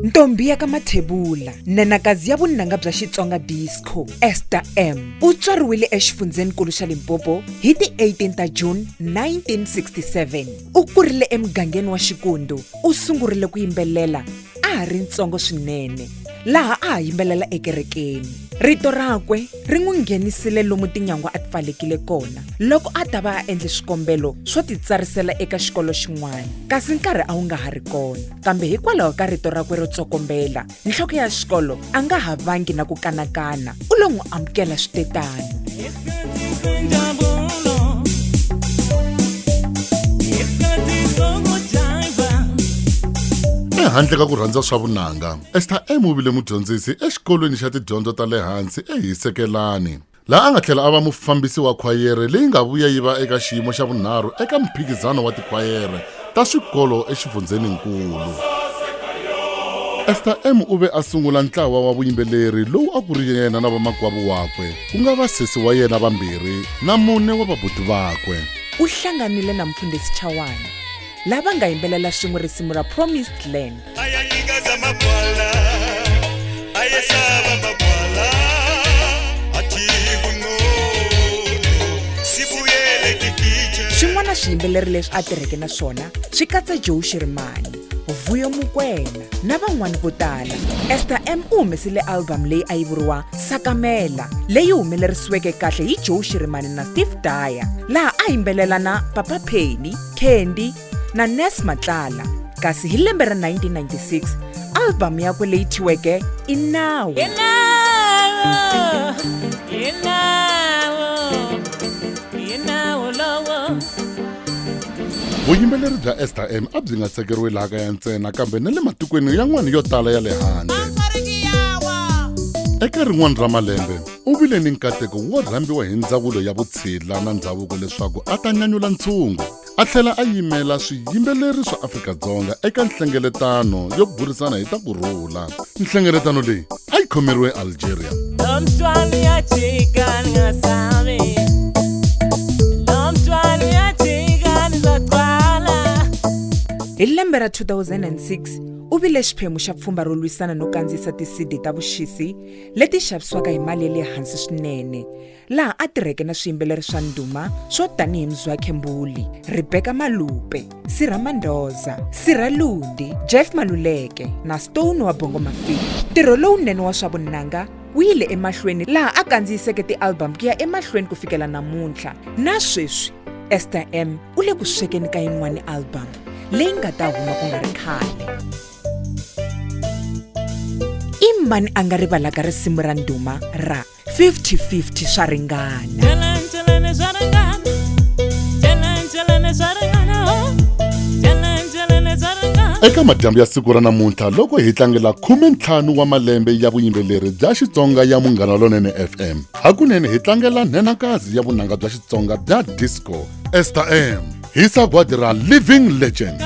Ntombi ya ka Mathebula, nhenhakazi ya vunanga bya Xitsonga disco, Esther M, u tswariwile exifundzheninkulu xa Limpopo hi ti 18 ta June 1967. U kurile emugangeni wa Xikundu, u sungurile ku yimbelela a ha ri ntsongo swinene, laha a ha yimbelela ekerekeni. Rito rakwe ri n'wi nghenisile lomu tinyangwa a ti pfalekile kona loko a ta va a endle swikombelo swo titsarisela eka xikolo xin'wana, kasi nkarhi a wu nga ha ri kona. Kambe hikwalaho ka rito rakwe ro tsokombela, nhloko ya xikolo a nga ha vangi na ku kanakana, u lo n'wi amukela switetano. Ehandle ka ku rhandza swa vunanga, Esther M u vile mudyondzisi exikolweni xa tidyondzo ta le hansi eHisekelani, laha a nga tlhela a va mufambisi wa khwayere leyi nga vuya yi va eka xiyimo xa vunharhu eka mphikizano wa tikhwayere ta swikolo exifundzheninkulu. Esther M u ve a sungula ntlawa wa vuyimbeleri lowu a ku ri yena na vamakwavo wakwe, ku nga vasesi wa yena vambirhi na mune wa vabuti vakwe. U hlanganile na Mfundhisi Chawane, lava nga yimbelela swin'we risimu ra Promised Land. Swin'wana swiyimbeleri leswi a tirheke na swona swi katsa Joe Shirimani, Vuyo Mokwena na van'wana vo tala. Esther M u humesile album leyi a yi vuriwa Sakamela leyi humelerisiweke kahle hi Joe Shirimani na Steve Dyer laha a yimbelela na Papa Penny, Candy na Nes Matlala. Kasi hi lembe ra 1996 album yakwe leyi thyiweke I Nawu. Vuyimbeleri bya Esther M a byi nga tsakeriwi laha kaya ntsena kambe na le matikweni yan'wana yo tala ya le handle. Eka rin'wana ra malembe, u vile ni nkateko wo rhambiwa hi Ndzawulo ya Vutshila na Ndzhavuko leswaku a ta nyanyula ntshungu a tlhela a yimela swiyimbeleri swa Afrika-Dzonga eka nhlengeletano yo burisana hi ta ku rhula. Nhlengeletano leyi a yi khomeriwe eAlgeria. Hi lembe ra 2006, u vile xiphemu xa pfhumba ro lwisana no kandziyisa ti-CD ta vuxisi leti xavisiwaka hi mali ya le hansi swinene, laha a tirheke na swiyimbeleri swa ndhuma swo tanihi Mzwakhe Mbuli, Rebecca Malupe, Sirha Mandoza, Sirha Lundi, Jeff Maluleke na Stone wa Bongo Maffin. Ntirho lowunene wa swa vunanga wu yile emahlweni laha a kandziyiseke ti-album ku ya emahlweni ku fikela namuntlha. Na sweswi, Esther M u le ku swekeni ka yin'wana album leyi nga ta huma ku nga ri khale. I mani a nga rivalaka risimu ra ndhuma ra 50-50 swa ringana? Eka madyambu ya siku ra namuntlha loko hi tlangela 15 wa malembe ya vuyimbeleri bya Xitsonga ya Munghana Lonene FM, hakunene hi tlangela nhenhakazi ya vunanga bya Xitsonga bya disco, Esther M, hi sagwadi ra Living Legend.